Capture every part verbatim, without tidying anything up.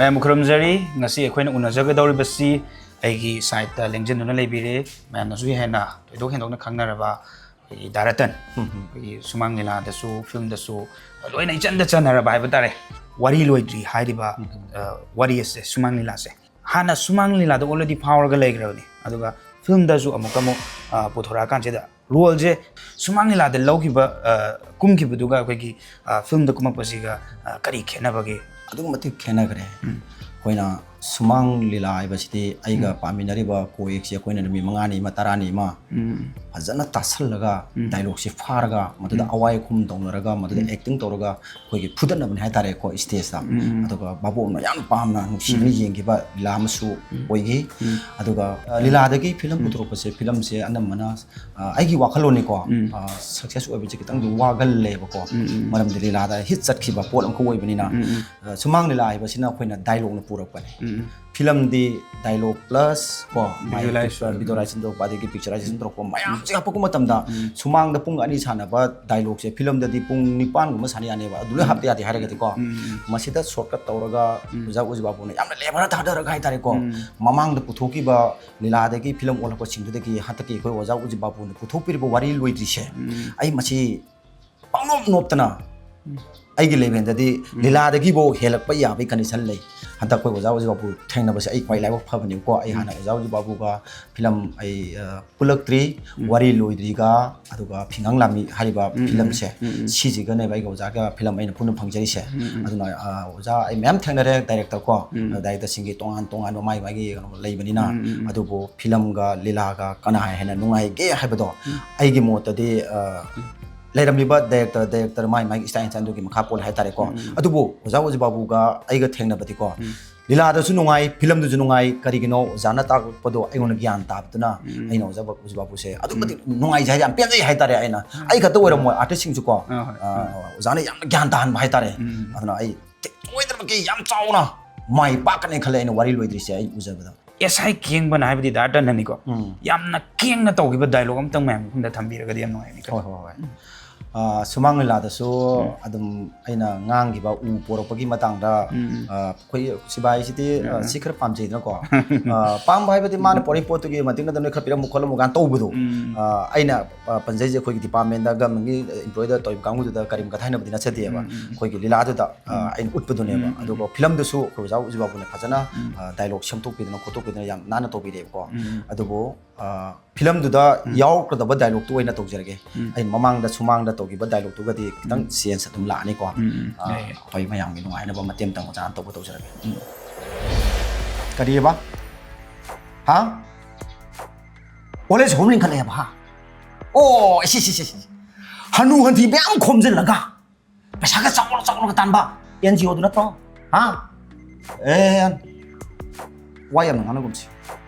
ꯃꯌꯥꯝꯕꯨ ꯈꯨꯔꯨꯝꯖꯔꯤ꯫ ꯉꯁꯤ ꯑꯩꯈꯣꯏꯅ ꯎꯅꯖꯒꯗꯧꯔꯤꯕꯁꯤ ꯑꯩꯒꯤ ꯁꯥꯏꯠꯇ ꯂꯦꯡꯁꯤꯟꯗꯨꯅ ꯂꯩꯕꯤꯔꯦ꯫ ꯃꯌꯥꯝꯅꯁꯨ ꯍꯦꯟꯅ ꯊꯣꯏꯗꯣꯛ ꯍꯦꯟꯗꯣꯛꯅ ꯈꯪꯅꯔꯕ ꯑꯩꯈꯣꯏꯒꯤ ꯗꯥ ꯔꯇꯟ, ꯑꯩꯈꯣꯏꯒꯤ ꯁꯨꯃꯥꯡ ꯂꯤꯂꯥꯗꯁꯨ, ꯐꯤꯂꯝꯗꯁꯨ ꯂꯣꯏꯅ ꯏꯆꯟꯗ ꯆꯟꯅꯔꯕ ꯍꯥꯏꯕ ꯇꯥꯔꯦ꯫ ꯋꯥꯔꯤ ꯂꯣꯏꯗ꯭ꯔꯤ ꯍꯥꯏꯔꯤꯕ, ꯑ, ꯋꯥꯔꯤ ꯑꯁꯦ, ꯁꯨꯃꯥꯡ ꯂꯤꯂꯥꯁꯦ꯫ ꯍꯥꯟꯅ ꯁꯨꯃꯥꯡ ꯂꯤꯂꯥꯗ already ꯐꯥꯎꯔꯒ ꯂꯩꯈ꯭ꯔꯕꯅꯤ, ꯑꯗꯨꯒ ꯐꯤꯂꯝꯗꯁꯨ ꯑꯃꯨꯛꯀ ꯑꯃꯨꯛ, ꯑ, ꯄꯨꯊꯣꯔꯛꯑꯀꯥꯟꯁꯤꯗ ꯔꯣꯜꯁꯦ ꯁꯨꯃꯥꯡ ꯂꯤꯂꯥꯗ ꯂꯧꯈꯤꯕ, ꯑ, ꯀꯨꯝꯈꯤꯕꯗꯨꯒ ꯑꯩꯈꯣꯏꯒꯤ, ꯑ, ꯐꯤꯂꯝꯗ ꯀꯨꯝꯃꯛꯄꯁꯤꯒ, ꯑ, ꯀꯔꯤ ꯈꯦꯠꯅꯕꯒꯦ? ꯑꯗꯨꯛꯀꯤ ꯃꯇꯤꯛ ꯈꯦꯠꯅꯈ꯭ꯔꯦ꯫ ꯑꯩꯈꯣꯏꯅ ꯁꯨꯃꯥꯡ ꯂꯤꯂꯥ ꯍꯥꯏꯕꯁꯤꯗꯤ ꯑꯩꯒ ꯄꯥꯃꯤꯟꯅꯔꯤꯕ ꯀꯣ-ꯑꯦꯛꯁꯦ ꯑꯩꯈꯣꯏꯅ ꯅꯨꯃꯤꯠ ꯃꯉꯥꯅꯤ ꯑꯃ, ꯇꯔꯥꯅꯤ ꯑꯃ ꯐꯖꯅ ꯇꯥꯁꯜꯂꯒ, ꯗꯥꯏꯂꯣꯒꯁꯦ ꯐꯥꯔꯒ, ꯃꯗꯨꯗ ꯑꯋꯥꯏ ꯑꯈꯨꯝ ꯇꯧꯅꯔꯒ, ꯃꯗꯨꯗ ꯑꯦꯛꯇꯤꯡ ꯇꯧꯔꯒ ꯑꯩꯈꯣꯏꯒꯤ ꯐꯨꯗꯠꯅꯕꯅꯤ ꯍꯥꯏꯇꯥꯔꯦꯀꯣ ꯁ꯭ꯇꯦꯖꯇ꯫ ꯑꯗꯨꯒ ꯚꯥꯕꯣꯛꯅ ꯌꯥꯝ ꯄꯥꯝꯅ ꯅꯨꯡꯁꯤꯅ ꯌꯦꯡꯈꯤꯕ ꯂꯤꯂꯥ ꯑꯃꯁꯨ ꯑꯣꯏꯈꯤ꯫ ꯑꯗꯨꯒ, ꯑ, ꯂꯤꯂꯥꯗꯒꯤ ꯐꯤꯂꯝ ꯄꯨꯊꯣꯔꯛꯄꯁꯦ, ꯐꯤꯂꯝꯁꯦ ꯑꯅꯝꯕꯅ, ꯑ, ꯑꯩꯒꯤ ꯋꯥꯈꯜꯂꯣꯟꯅꯤꯀꯣ, ꯑ, ꯁꯛꯁꯦꯁ ꯑꯣꯏꯕꯁꯦ ꯈꯤꯇꯪꯗꯤ ꯋꯥꯒꯜꯂꯦꯕꯀꯣ꯫ ꯃꯔꯝꯗꯤ ꯂꯤꯂꯥꯗ ꯍꯤꯠ ꯆꯠꯈꯤꯕ ꯄꯣꯠ ꯑꯃꯈꯛ ꯑꯣꯏꯕꯅꯤꯅ꯫ ꯑ, ꯁꯨꯃꯥꯡ ꯂꯤꯂꯥ ꯍꯥꯏꯕꯁꯤꯅ ꯑꯩꯈꯣꯏꯅ ꯗꯥꯏꯂꯣꯒꯅ ꯄꯨꯔꯛꯄꯅꯦ꯫ ꯐꯤꯂꯝꯗꯤ ꯗꯥꯏꯂꯣꯒ ꯄ꯭ꯂꯁ ꯀꯣ, ꯃꯥꯏ ꯚꯤꯖꯨꯋꯦꯂꯥꯏꯖꯦꯁꯟ꯫ ꯚꯤꯖꯨꯋꯦꯂꯥꯏꯖꯦꯁꯟ ꯇꯧꯔꯛꯄ, ꯑꯗꯒꯤ ꯄꯤꯛꯆꯔꯥꯏꯖꯦꯁꯟ ꯇꯧꯔꯛꯄ ꯃꯌꯥꯝꯁꯦ ꯍꯥꯞꯄꯛꯄ ꯃꯇꯝꯗ, ꯁꯨꯃꯥꯡꯗ ꯄꯨꯡ ꯑꯅꯤ ꯁꯥꯟꯅꯕ ꯗꯥꯏꯂꯣꯒꯁꯦ ꯐꯤꯂꯝꯗꯗꯤ ꯄꯨꯡ ꯅꯤꯄꯥꯟꯒꯨꯝꯕ ꯁꯥꯟꯅ ꯌꯥꯅꯦꯕ, ꯑꯗꯨ ꯂꯣꯏ ꯍꯥꯞꯇ ꯌꯥꯗꯦ ꯍꯥꯏꯔꯒꯗꯤꯀꯣ꯫ ꯃꯁꯤꯗ ꯁꯣꯔꯠꯀꯠ ꯇꯧꯔꯒ ꯑꯣꯖꯥ ꯎꯖꯤ ꯕꯥꯕꯨꯅ ꯌꯥꯝꯅ ꯂꯦꯕꯔ ꯊꯥꯗꯔꯒ ꯍꯥꯏꯇꯥꯔꯦꯀꯣ, ꯃꯃꯥꯡꯗ ꯄꯨꯊꯣꯛꯈꯤꯕ ꯂꯤꯂꯥꯗꯒꯤ ꯐꯤꯂꯝ ꯑꯣꯜꯂꯛꯄꯁꯤꯡꯗꯨꯗꯒꯤ ꯍꯟꯗꯛꯀꯤ ꯑꯩꯈꯣꯏ ꯑꯣꯖꯥ ꯎꯖꯤ ꯕꯥꯕꯨꯅ ꯄꯨꯊꯣꯛꯄꯤꯔꯤꯕ ꯋꯥꯔꯤ ꯂꯣꯏꯗ꯭ꯔꯤꯁꯦ, ꯑꯩ ꯃꯁꯤ ꯄꯪꯅꯣꯞ ꯅꯣꯞꯇꯅ ꯑꯩꯒꯤ ꯂꯦꯚꯦꯜꯗꯗꯤ ꯂꯤꯂꯥꯗꯒꯤꯐꯥꯎ ꯍꯦꯜꯂꯛꯄ ꯌꯥꯕꯒꯤ ꯀꯟꯗꯤꯁꯟ ꯂꯩ꯫ ꯍꯟꯗꯛ ꯑꯩꯈꯣꯏ ꯑꯣꯖꯥ ꯎꯖꯤ ꯕꯥꯕꯨ ꯊꯦꯡꯅꯕꯁꯦ ꯑꯩ ꯈ꯭ꯋꯥꯏ ꯂꯥꯏꯕꯛ ꯐꯕꯅꯦꯕꯀꯣ꯫ ꯑꯩ ꯍꯥꯟꯅ ꯑꯣꯖꯥ ꯎꯖꯤ ꯕꯥꯕꯨꯒ ꯐꯤꯂꯝ ꯑꯩ, ꯑ, ꯄꯨꯜꯂꯛꯇ꯭ꯔꯤ, ꯋꯥꯔꯤ ꯂꯣꯏꯗ꯭ꯔꯤꯒ, ꯑꯗꯨꯒ ꯐꯤꯉꯥꯡ ꯂꯥꯝꯃꯤ ꯍꯥꯏꯔꯤꯕ ꯐꯤꯂꯝꯁꯦ, ꯁꯤꯁꯤꯒꯅꯦꯕ ꯑꯩꯒ ꯑꯣꯖꯥꯒ ꯐꯤꯂꯝ ꯑꯩꯅ ꯄꯨꯟꯅ ꯐꯪꯖꯔꯤꯁꯦ꯫ ꯑꯗꯨꯅ, ꯑ, ꯑꯣꯖꯥ ꯑꯩ ꯃꯌꯥꯝ ꯊꯦꯡꯅꯔꯦ, ꯗꯥꯏꯔꯦꯛꯇꯔ ꯀꯣ, ꯗꯥꯏꯔꯦꯛꯇꯔꯁꯤꯡꯒꯤ ꯇꯣꯉꯥꯟ ꯇꯣꯉꯥꯟꯕ ꯃꯥꯏ ꯃꯥꯏꯒꯤ ꯀꯩꯅꯣ ꯂꯩꯕꯅꯤꯅ꯫ ꯑꯗꯨꯕꯨ ꯐꯤꯂꯝꯒ ꯂꯤꯂꯥꯒ ꯀꯅꯥ ꯍꯦꯟꯅ ꯅꯨꯡꯉꯥꯏꯒꯦ ꯍꯥꯏꯕꯗꯣ ꯑꯩꯒꯤ ꯃꯣꯠꯇꯗꯤ, ꯑ, ꯂꯩꯔꯝꯂꯤꯕ ꯗꯥꯏꯔꯦꯛꯇꯔ, ꯗꯥꯏꯔꯦꯛꯇꯔ ꯃꯥꯏ ꯃꯥꯏꯒꯤ ꯏꯁꯇꯥꯏꯜ ꯏꯁꯇꯥꯏꯜꯗꯨꯒꯤ ꯃꯈꯥ ꯄꯣꯜꯂꯦ ꯍꯥꯏꯇꯥꯔꯦꯀꯣ꯫ ꯑꯗꯨꯕꯨ ꯑꯣꯖꯥ ꯎꯖꯤ ꯕꯥꯕꯨꯒ ꯑꯩꯒ ꯊꯦꯡꯅꯕꯗꯤꯀꯣ, ꯂꯤꯂꯥꯗꯁꯨ ꯅꯨꯡꯉꯥꯏ, ꯐꯤꯂꯝꯗꯁꯨ ꯅꯨꯡꯉꯥꯏ꯫ ꯀꯔꯤꯒꯤꯅꯣ? ꯑꯣꯖꯥꯅ ꯇꯥꯛꯄꯗꯣ ꯑꯩꯉꯣꯟꯗ ꯒ꯭ꯌꯥꯟ ꯇꯥꯕꯗꯨꯅ ꯑꯩꯅ ꯑꯣꯖꯥ ꯕꯥ-, ꯎꯖꯤ ꯕꯥꯕꯨꯁꯦ ꯑꯗꯨꯛꯀꯤ ꯃꯇꯤꯛ ꯅꯨꯡꯉꯥꯏꯖꯩ ꯍꯥꯏꯗꯤ ꯌꯥꯝ ꯄꯦꯟꯖꯩ ꯍꯥꯏꯇꯥꯔꯦ꯫ ꯑꯩꯅ, ꯑꯩ ꯈꯛꯇ ꯑꯣꯏꯔꯝꯃꯣꯏ, ꯑꯥꯔꯇꯤꯁꯁꯤꯡꯁꯨꯀꯣ, ꯑꯥ, ꯍꯣꯏ꯫ ꯑꯥ, ꯑꯣꯖꯥꯅ ꯌꯥꯝꯅ ꯒ꯭ꯌꯥꯟ ꯇꯥꯍꯟꯕ ꯍꯥꯏꯇꯥꯔꯦ꯫ ꯑꯗꯨꯅ ꯑꯩ ꯁꯣꯏꯗꯅꯃꯛꯀꯤ ꯌꯥꯝ ꯆꯥꯎꯅ ꯃꯥꯏ ꯄꯥꯛꯀꯅꯤ ꯈꯜꯂꯦ ꯑꯩꯅ ꯋꯥꯔꯤ ꯂꯣꯏꯗ꯭ꯔꯤꯁꯦ ꯑꯩ ꯎꯖꯕꯗ꯫ ꯑꯦꯁ ꯑꯥꯏ ꯀꯦꯡꯕꯅ ꯍꯥꯏꯕꯗꯤ ꯗꯥ ꯔꯇꯟꯅꯅꯤꯀꯣ꯫ ꯌꯥꯝꯅ ꯀꯦꯡꯅ ꯇꯧꯈꯤꯕ ꯗꯥꯏꯂꯣꯒ ꯑꯝꯇꯪ ꯃꯌꯥꯝ ꯃꯐꯝꯗ ꯊꯝꯕꯤꯔꯒꯗꯤ ꯌꯥꯝ ꯅꯨꯡꯉꯥꯏꯅꯤ꯫ ꯍꯣꯏ, ꯍꯣꯏ, ꯍꯣꯏ꯫ ꯑ, ꯁꯨꯃꯥꯡ ꯂꯤꯂꯥꯗꯁꯨ ꯑꯗꯨꯝ ꯑꯩꯅ ꯉꯥꯡꯈꯤꯕ ꯎ ꯄꯣꯔꯛꯄꯒꯤ ꯃꯇꯥꯡꯗ, ꯎꯝ. ꯑ, ꯑꯩꯈꯣꯏ ꯁꯤꯕꯥꯏꯁꯤꯗꯤ, ꯑ, ꯁꯤ ꯈꯔ ꯄꯥꯝꯖꯩꯗꯅꯀꯣ꯫ ꯑ, ꯄꯥꯝꯕ ꯍꯥꯏꯕꯗꯤ ꯃꯥꯅ ꯄꯣꯔꯛꯏ ꯄꯣꯠꯇꯨꯒꯤ ꯃꯇꯤꯛ ꯅꯠꯇꯅ ꯅꯣꯏ ꯈꯔ ꯄꯤꯔꯝꯃꯨ ꯈꯣꯠꯂꯝꯃꯨ ꯀꯥꯏꯅ ꯇꯧꯕꯗꯣ꯫ ꯎꯝ. ꯑ, ꯑꯩꯅ, ꯑ, ꯄꯟꯖꯩꯁꯦ ꯑꯩꯈꯣꯏꯒꯤ ꯗꯤꯄꯥꯔꯠꯃꯦꯟꯗ ꯒꯃꯦꯟꯒꯤ ꯏꯝꯄ꯭ꯂꯣꯏꯗ ꯇꯧꯔꯤꯕ ꯀꯥꯡꯕꯨꯗꯨꯗ ꯀꯔꯤꯝ ꯀꯊꯥꯏꯅꯕꯗꯤ ꯅꯠꯆꯗꯦꯕ꯫ ꯎꯝ, ꯎꯝ. ꯑꯩꯈꯣꯏꯒꯤ ꯂꯤꯂꯥꯗꯨꯗ, ꯑ, ꯑꯩꯅ ꯎꯠꯄꯗꯨꯅꯦꯕ꯫ ꯎꯝ, ꯎꯝ. ꯑꯗꯨꯒ ꯐꯤꯂꯝꯗꯨꯁꯨ ꯑꯩꯈꯣꯏ ꯑꯣꯖꯥ ꯎꯖꯤꯕꯥꯕꯨꯅ ꯐꯖꯅ, ꯎꯝ. ꯑ, ꯗꯥꯏꯂꯣꯛ ꯁꯦꯝꯗꯣꯛꯄꯤꯗꯅ ꯈꯣꯠꯇꯣꯛꯄꯤꯗꯅ ꯌꯥꯝ ꯅꯥꯟꯅ ꯇꯧꯕꯤꯔꯛꯑꯦꯕꯀꯣ꯫ ꯎꯝ. ꯑꯗꯨꯕꯨ, ꯑ, ꯐꯤꯂꯝꯗꯨꯗ ꯎꯝ. ꯌꯥꯎꯔꯛꯀꯗꯕ ꯗꯥꯏꯂꯣꯛꯇꯨ ꯑꯣꯏꯅ ꯇꯧꯖꯔꯒꯦ꯫ ꯎꯝ. ꯑꯩꯅ ꯃꯃꯥꯡꯗ ꯁꯨꯃꯥꯡꯗ ꯇꯧꯈꯤꯕ ꯗꯥꯏꯂꯣꯛꯇꯨꯒꯗꯤ ꯈꯤꯇꯪ ꯎꯝ. ꯆꯦꯟꯖ ꯑꯗꯨꯝ ꯂꯥꯛꯑꯅꯤꯀꯣ꯫ ꯎꯝ, ꯎꯝ. ꯑ, ꯌꯥꯏ, ꯌꯥꯏ. ꯑꯩꯈꯣꯏ ꯃꯌꯥꯝꯒꯤ ꯅꯨꯡꯉꯥꯏꯅꯕ ꯃꯇꯦꯡ ꯑꯃꯇꯪ ꯑꯣꯖꯥꯅ ꯇꯧꯕ ꯇꯧꯖꯔꯒꯦ꯫ ꯎꯝ. ꯀꯔꯤꯑꯕ? ꯍꯥ? ꯑꯣꯜ ꯑꯦꯖ ꯍꯣꯝ ꯂꯤꯡꯈꯠꯂꯛꯑꯦꯕ, ꯍꯥ? ꯑꯣ, ꯁꯤ, ꯁꯤ, ꯁꯤ, ꯁꯤ꯫ ꯍꯅꯨ ꯍꯟꯊꯤ ꯃꯌꯥꯝ ꯈꯣꯝꯖꯤꯜꯂꯒ ꯄꯩꯁꯥꯒ ꯆꯥꯎꯅ ꯆꯥꯎꯅꯒ ꯇꯥꯟꯕ ꯑꯦꯟ ꯖꯤ ꯑꯣꯗꯨ ꯅꯠꯇ꯭ꯔꯣ? ꯍꯥ? ꯑꯦ, ꯋꯥ ꯌꯥꯝꯅ ꯉꯥꯡꯅꯒꯨꯝꯁꯤ꯫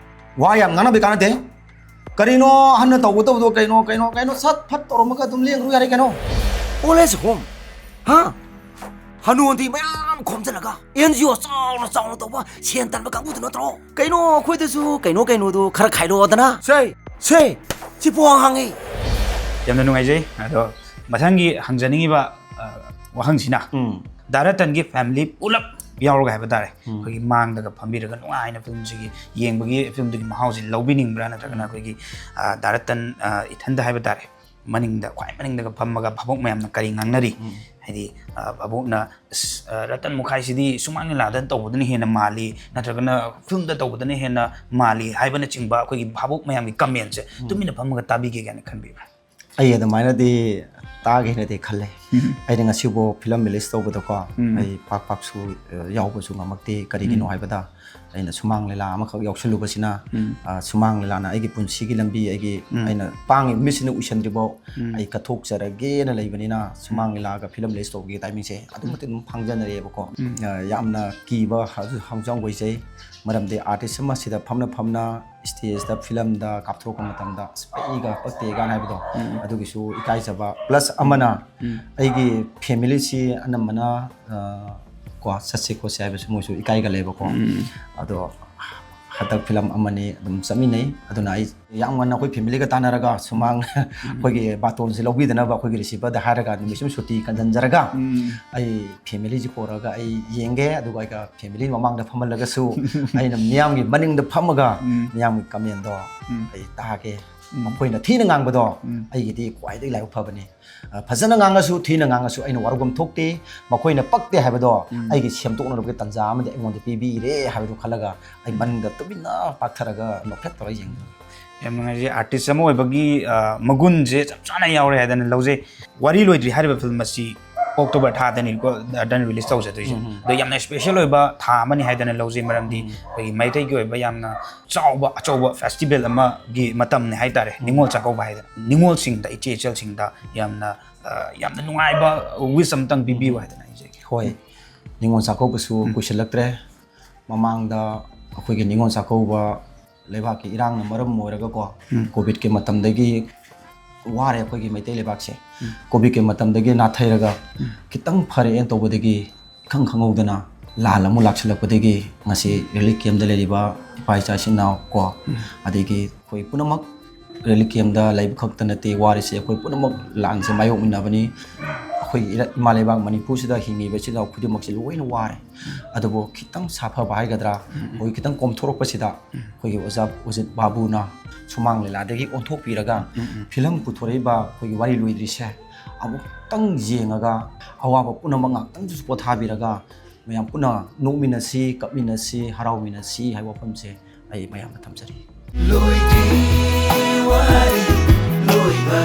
ꯋꯥ ꯌꯥꯝ ꯉꯥꯡꯅꯕ ꯀꯥꯟꯅꯗꯦ꯫ ꯀꯔꯤꯅꯣ ꯑꯍꯟꯅ ꯇꯧꯒꯗꯧꯕꯗꯣ? ꯀꯩꯅꯣ, ꯀꯩꯅꯣ, ꯀꯩꯅꯣ, ꯁꯠ ꯐꯠ ꯇꯧꯔꯝꯃꯒ ꯑꯗꯨꯝ ꯂꯦꯡꯈ꯭ꯔꯨ ꯌꯥꯔꯦ ꯀꯩꯅꯣ꯫ ꯑꯣꯜ ꯑꯦꯖ ꯍꯣꯝ, ꯍꯥ? ꯍꯅꯨ ꯍꯟꯊꯤ ꯃꯌꯥꯝ ꯈꯣꯝꯖꯤꯜꯂꯒ ꯑꯦꯟ ꯖꯤ ꯑꯣ ꯆꯥꯎꯅ ꯆꯥꯎꯅ ꯇꯧꯕ ꯁꯦꯟ ꯇꯥꯟꯕ ꯀꯥꯡꯕꯨꯗꯨ ꯅꯠꯇ꯭ꯔꯣ? ꯀꯩꯅꯣ, ꯑꯩꯈꯣꯏꯗꯁꯨ ꯀꯩꯅꯣ ꯀꯩꯅꯣꯗꯣ ꯈꯔ ꯈꯥꯏꯗꯣꯛꯑꯣꯗꯅ꯫ ꯁꯦ, ꯁꯦ, ꯁꯤ ꯄꯣꯡ ꯍꯥꯡꯉꯤ꯫ ꯌꯥꯝꯅ ꯅꯨꯡꯉꯥꯏꯖꯩ꯫ ꯑꯗꯣ ꯃꯊꯪꯒꯤ ꯍꯪꯖꯅꯤꯡꯉꯤꯕ, ꯑ, ꯋꯥꯍꯪꯁꯤꯅ, ꯎꯝ. ꯗꯥ ꯔꯇꯟꯒꯤ ꯐꯦꯃꯤꯂꯤ ꯄꯨꯂꯞ ꯌꯥꯎꯔꯒ ꯍꯥꯏꯕ ꯇꯥꯔꯦ, ꯎꯝ. ꯑꯩꯈꯣꯏꯒꯤ ꯃꯥꯡꯗꯒ ꯐꯝꯕꯤꯔꯒ ꯅꯨꯡꯉꯥꯏꯅ ꯐꯤꯂꯝꯁꯤꯒꯤ ꯌꯦꯡꯕꯒꯤ, ꯐꯤꯂꯝꯗꯨꯒꯤ ꯃꯍꯥꯎꯁꯤ ꯂꯧꯕꯤꯅꯤꯡꯕ꯭ꯔꯥ, ꯅꯠꯇ꯭ꯔꯒꯅ ꯑꯩꯈꯣꯏꯒꯤ, ꯑ, ꯗꯥ ꯔꯇꯟ, ꯑ, ꯏꯊꯟꯗ ꯍꯥꯏꯕ ꯇꯥꯔꯦ, ꯃꯅꯤꯡꯗ, ꯈ꯭ꯋꯥꯏ ꯃꯅꯤꯡꯗꯒ ꯐꯝꯃꯒ ꯚꯥꯕꯣꯛ ꯃꯌꯥꯝꯅ ꯀꯔꯤ ꯉꯥꯡꯅꯔꯤ? ꯎꯝ. ꯍꯥꯏꯗꯤ, ꯑ, ꯚꯥꯕꯣꯛꯅ, "ꯑꯁ, ꯑ, ꯔꯇꯟ ꯃꯨꯈꯥꯏꯁꯤꯗꯤ ꯁꯨꯃꯥꯡ ꯂꯤꯂꯥꯗ ꯇꯧꯕꯗꯨꯅ ꯍꯦꯟꯅ ꯃꯥꯜꯂꯤ, ꯅꯠꯇ꯭ꯔꯒꯅ ꯐꯤꯂꯝꯗ ꯇꯧꯕꯗꯅ ꯍꯦꯟꯅ ꯃꯥꯜꯂꯤ" ꯍꯥꯏꯕꯅꯆꯤꯡꯕ ꯑꯩꯈꯣꯏꯒꯤ ꯚꯥꯕꯣꯛ ꯃꯌꯥꯝꯒꯤ ꯀꯃꯦꯟꯁꯦ ꯎꯝ. ꯇꯨꯃꯤꯟꯅ ꯐꯝꯃꯒ ꯇꯥꯕꯤꯒꯦ ꯀꯥꯏꯅ ꯈꯟꯕꯤꯕ꯭ꯔꯥ? ꯑꯩ ꯑꯗꯨꯃꯥꯏꯅꯗꯤ ꯇꯥꯒꯦꯅꯗꯤ ꯈꯜꯂꯦ꯫ ꯎꯝ. ꯑꯩꯅ ꯉꯁꯤꯐꯥꯎ ꯐꯤꯂꯝ ꯔꯤꯂꯤꯁ ꯇꯧꯕꯗꯀꯣ, ꯎꯝ. ꯑꯩ ꯄꯥꯛ ꯄꯥꯛꯁꯨ, ꯑ, ꯌꯥꯎꯕꯁꯨ ꯉꯝꯃꯛꯇꯦ꯫ ꯀꯔꯤꯒꯤꯅꯣ ꯎꯝ. ꯍꯥꯏꯕꯗ, ꯑꯩꯅ ꯁꯨꯃꯥꯡ ꯂꯤꯂꯥ ꯑꯃꯈꯛ ꯌꯥꯎꯁꯜꯂꯨꯕꯁꯤꯅ, ꯎꯝ. ꯑ, ꯁꯨꯃꯥꯡ ꯂꯤꯂꯥꯅ ꯑꯩꯒꯤ ꯄꯨꯟꯁꯤꯒꯤ ꯂꯝꯕꯤ, ꯑꯩꯒꯤ, ꯎꯝ. ꯑꯩꯅ ꯄꯥꯡꯉꯤꯕ ꯃꯤꯠꯁꯤꯅ ꯎꯏꯁꯟꯗ꯭ꯔꯤꯐꯥꯎ ꯎꯝ. ꯑꯩ ꯀꯠꯊꯣꯛꯆꯔꯒꯦꯅ ꯂꯩꯕꯅꯤꯅ, ꯁꯨꯃꯥꯡ ꯂꯤꯂꯥꯒ ꯐꯤꯂꯝ ꯔꯤꯂꯤꯁ ꯇꯧꯕꯒꯤ ꯇꯥꯏꯃꯤꯡꯁꯦ ꯑꯗꯨꯛꯀꯤ ꯃꯇꯤꯛ ꯑꯗꯨꯝ ꯐꯥꯡꯖꯅꯔꯦꯕꯀꯣ꯫ ꯎꯝ. ꯑ, ꯌꯥꯝꯅ ꯀꯤꯕ ꯍꯧꯖꯤꯛ ꯍꯧꯖꯤꯛ ꯑꯣꯏꯖꯩ꯫ ꯃꯔꯝꯗꯤ ꯑꯥꯔꯇꯤꯁ ꯑꯃ ꯁꯤꯗ ꯐꯝꯅ ꯐꯝꯅ ꯁ꯭ꯇꯦꯖꯇ ꯐꯤꯂꯝꯗ ꯀꯥꯞꯊꯣꯔꯛꯄ ꯃꯇꯝꯗ, "ꯑꯁ, ꯄꯛꯏꯒ ꯄꯛꯇꯦꯒ" ꯍꯥꯏꯕꯗꯣ, ꯎꯝ. ꯑꯗꯨꯒꯤꯁꯨ ꯏꯀꯥꯏꯖꯕ꯫ ꯄ꯭ꯂꯁ ꯑꯃꯅ, ꯎꯝ. ꯑꯩꯒꯤ ꯐꯦꯃꯤꯂꯤꯁꯤ ꯑꯅꯝꯕꯅ, ꯑ, ꯀꯣ, ꯆꯠꯁꯤ ꯈꯣꯠꯁꯤ ꯍꯥꯏꯕꯁꯨ ꯃꯣꯏꯁꯨ ꯏꯀꯥꯏꯒꯜꯂꯦꯕꯀꯣ꯫ ꯎꯝ. ꯑꯗꯣ ꯍꯟꯗꯛ ꯐꯤꯂꯝ ꯑꯃꯅꯤ ꯑꯗꯨꯝ ꯆꯠꯃꯤꯟꯅꯩ꯫ ꯑꯗꯨꯅ ꯑꯩ ꯌꯥꯝ ꯉꯟꯅ ꯑꯩꯈꯣꯏ ꯐꯦꯃꯤꯂꯤꯒ ꯇꯥꯟꯅꯔꯒ ꯁꯨꯃꯥꯡ ꯑꯩꯈꯣꯏꯒꯤ ꯕꯥꯇꯣꯟꯁꯦ ꯂꯧꯕꯤꯗꯅꯕ ꯑꯩꯈꯣꯏꯒꯤ ꯔꯤꯁꯤꯚꯔꯗ ꯍꯥꯏꯔꯒ ꯅꯨꯃꯤꯠ ꯁꯨꯝ ꯁꯨꯇꯤ ꯀꯟꯁꯤꯟꯖꯔꯒ ꯑꯩ ꯐꯦꯃꯤꯂꯤꯁꯤ ꯄꯨꯔꯛꯑꯒ ꯑꯩ ꯌꯦꯡꯒꯦ꯫ ꯑꯗꯨꯒ ꯑꯩꯒ ꯐꯦꯃꯤꯂꯤ ꯃꯃꯥꯡꯗ ꯐꯝꯍꯜꯂꯒꯁꯨ ꯑꯩꯅ ꯃꯤꯌꯥꯝꯒꯤ ꯃꯅꯤꯡꯗ ꯐꯝꯃꯒ ꯃꯤꯌꯥꯝꯒꯤ ꯀꯃꯦꯟꯗꯣ ꯑꯩ ꯇꯥꯒꯦ꯫ ꯃꯈꯣꯏꯅ ꯊꯤꯅ ꯉꯥꯡꯕꯗꯣ ꯑꯩꯒꯤꯗꯤ ꯈ꯭ꯋꯥꯏꯗꯒꯤ ꯂꯥꯏꯕꯛ ꯐꯕꯅꯤ꯫ ꯑ, ꯐꯖꯅ ꯉꯥꯡꯉꯁꯨ ꯊꯤꯅ ꯉꯥꯡꯉꯁꯨ ꯑꯩꯅ ꯋꯥꯔꯧꯐꯝ ꯊꯣꯛꯇꯦ꯫ ꯃꯈꯣꯏꯅ ꯄꯛꯇꯦ ꯍꯥꯏꯕꯗꯣ ꯑꯩꯒꯤ ꯁꯦꯝꯗꯣꯛꯅꯕꯒꯤ ꯇꯥꯟꯖꯥ ꯑꯃꯗꯤ ꯑꯩꯉꯣꯟꯗ ꯄꯤꯕꯤꯔꯦ ꯍꯥꯏꯕꯗꯨ ꯈꯜꯂꯒ ꯑꯩ ꯃꯅꯤꯡꯗ ꯇꯨꯃꯤꯟꯅ ꯄꯥꯛꯊꯔꯒ ꯅꯣꯛꯐꯦꯠ ꯇꯧꯔꯒ ꯌꯦꯡꯉꯤ꯫ ꯌꯥꯝ ꯅꯨꯡꯉꯥꯏꯖꯩ꯫ ꯑꯥꯔꯇꯤꯁ ꯑꯃ ꯑꯣꯏꯕꯒꯤ, ꯑ, ꯃꯒꯨꯟꯁꯦ ꯆꯞ ꯆꯥꯅ ꯌꯥꯎꯔꯦ ꯍꯥꯏꯗꯅ ꯂꯧꯖꯩ꯫ ꯋꯥꯔꯤ ꯂꯣꯏꯗ꯭ꯔꯤ ꯍꯥꯏꯔꯤꯕ ꯐꯤꯂꯝ ꯑꯁꯤ ꯑꯣꯛꯇꯣꯕꯔ ꯊꯥꯗꯅꯤꯀꯣ ꯗꯟ ꯔꯤꯂꯤꯁ ꯇꯧꯖꯗꯣꯏꯁꯦ꯫ ꯑꯗꯣ ꯌꯥꯝꯅ ꯏꯁꯄꯦꯁꯦꯜ ꯑꯣꯏꯕ ꯊꯥ ꯑꯃꯅꯤ ꯍꯥꯏꯗꯅ ꯂꯧꯖꯩ, ꯃꯔꯝꯗꯤ ꯑꯩꯈꯣꯏꯒꯤ ꯃꯩꯇꯩꯒꯤ ꯑꯣꯏꯕ ꯌꯥꯝꯅ ꯆꯥꯎꯕ, ꯑꯆꯧꯕ ꯐꯦꯁꯇꯤꯚꯦꯜ ꯑꯃꯒꯤ ꯃꯇꯝꯅꯤ ꯍꯥꯏꯇꯥꯔꯦ, ꯅꯤꯉꯣꯜ ꯆꯥꯛꯀꯧꯕ ꯍꯥꯏꯗꯅ꯫ ꯅꯤꯉꯣꯜꯁꯤꯡꯗ, ꯏꯆꯦ ꯏꯆꯜꯁꯤꯡꯗ ꯌꯥꯝꯅ, ꯑ, ꯌꯥꯝꯅ ꯅꯨꯡꯉꯥꯏꯕ ꯋꯤꯁ ꯑꯝꯇꯪ ꯄꯤꯕꯤꯌꯨ ꯍꯥꯏꯗꯅ ꯍꯥꯏꯖꯒꯦ꯫ ꯍꯣꯏ, ꯅꯤꯉꯣꯜ ꯆꯥꯛꯀꯧꯕꯁꯨ ꯀꯨꯏꯁꯤꯜꯂꯛꯇ꯭ꯔꯦ꯫ ꯃꯃꯥꯡꯗ ꯑꯩꯈꯣꯏꯒꯤ ꯅꯤꯉꯣꯜ ꯆꯥꯛꯀꯧꯕ ꯂꯩꯕꯥꯛꯀꯤ ꯏꯔꯥꯡꯅ ꯃꯔꯝ ꯑꯣꯏꯔꯒꯀꯣ, ꯀꯣꯚꯤꯗꯀꯤ ꯃꯇꯝꯗꯒꯤ ꯋꯥꯔꯦ ꯑꯩꯈꯣꯏꯒꯤ ꯃꯩꯇꯩ ꯂꯩꯕꯥꯛꯁꯦ꯫ ꯀꯣꯚꯤꯗꯀꯤ ꯃꯇꯝꯗꯒꯤ ꯅꯥꯊꯩꯔꯒ ꯈꯤꯇꯪ ꯐꯔꯛꯑꯦꯅ ꯇꯧꯕꯗꯒꯤ ꯏꯈꯪ ꯈꯪꯍꯧꯗꯅ ꯂꯥꯟ ꯑꯃꯨꯛ ꯂꯥꯛꯁꯤꯜꯂꯛꯄꯗꯒꯤ ꯉꯁꯤ ꯔꯤꯂꯤꯐ ꯀꯦꯝꯗ ꯂꯩꯔꯤꯕ ꯏꯄꯥ ꯏꯆꯥ ꯏꯆꯤꯟ ꯏꯅꯥꯎ ꯀꯣ, ꯑꯗꯒꯤ ꯑꯩꯈꯣꯏ ꯄꯨꯝꯅꯃꯛ ꯔꯤꯂꯤꯐ ꯀꯦꯝꯗ ꯂꯩꯕ ꯈꯛꯇ ꯅꯠꯇꯦ ꯋꯥꯔꯤꯁꯦ, ꯑꯩꯈꯣꯏ ꯄꯨꯝꯅꯃꯛ ꯂꯥꯟꯁꯦ ꯃꯥꯌꯣꯛꯃꯤꯟꯅꯕꯅꯤ꯫ ꯑꯩꯈꯣꯏꯒꯤ ꯏꯔ-, ꯏꯃꯥ ꯂꯩꯕꯥꯛ ꯃꯅꯤꯄꯨꯔꯁꯤꯗ ꯍꯤꯡꯉꯤꯕ ꯏꯆꯤꯜ ꯏꯅꯥꯎ ꯈꯨꯗꯤꯡꯃꯛꯁꯦ ꯂꯣꯏꯅ ꯋꯥꯔꯦ꯫ ꯑꯗꯨꯕꯨ ꯈꯤꯇꯪ ꯁꯥꯐꯕ ꯍꯥꯏꯒꯗ꯭ꯔꯥ, ꯑꯩꯈꯣꯏ ꯈꯤꯇꯪ ꯀꯣꯝꯊꯣꯔꯛꯄꯁꯤꯗ ꯑꯩꯈꯣꯏꯒꯤ ꯑꯣꯖꯥ ꯑꯣꯖꯤꯠ ꯕꯥꯕꯨꯅ ꯁꯨꯃꯥꯡ ꯂꯤꯂꯥꯗꯒꯤ ꯑꯣꯟꯊꯣꯛꯄꯤꯔꯒ ꯐꯤꯂꯝ ꯄꯨꯊꯣꯔꯛꯏꯕ ꯑꯩꯈꯣꯏꯒꯤ ꯋꯥꯔꯤ ꯂꯣꯏꯗ꯭ꯔꯤꯁꯦ ꯑꯃꯨꯛꯇꯪ ꯌꯦꯡꯉꯒ ꯑꯋꯥꯕ ꯄꯨꯝꯅꯃꯛ ꯉꯥꯛꯇꯪꯗꯁꯨ ꯄꯣꯊꯥꯕꯤꯔꯒ ꯃꯌꯥꯝ ꯄꯨꯟꯅ ꯅꯣꯛꯃꯤꯟꯅꯁꯤ, ꯀꯞꯃꯤꯟꯅꯁꯤ, ꯍꯔꯥꯎꯃꯤꯟꯅꯁꯤ ꯍꯥꯏꯕ ꯋꯥꯐꯝꯁꯦ ꯑꯩ ꯃꯌꯥꯝꯗ ꯊꯝꯖꯔꯤ꯫ ꯂꯣꯏꯗ꯭ꯔꯤ ꯋꯥꯔꯤ ꯂꯣꯏꯕ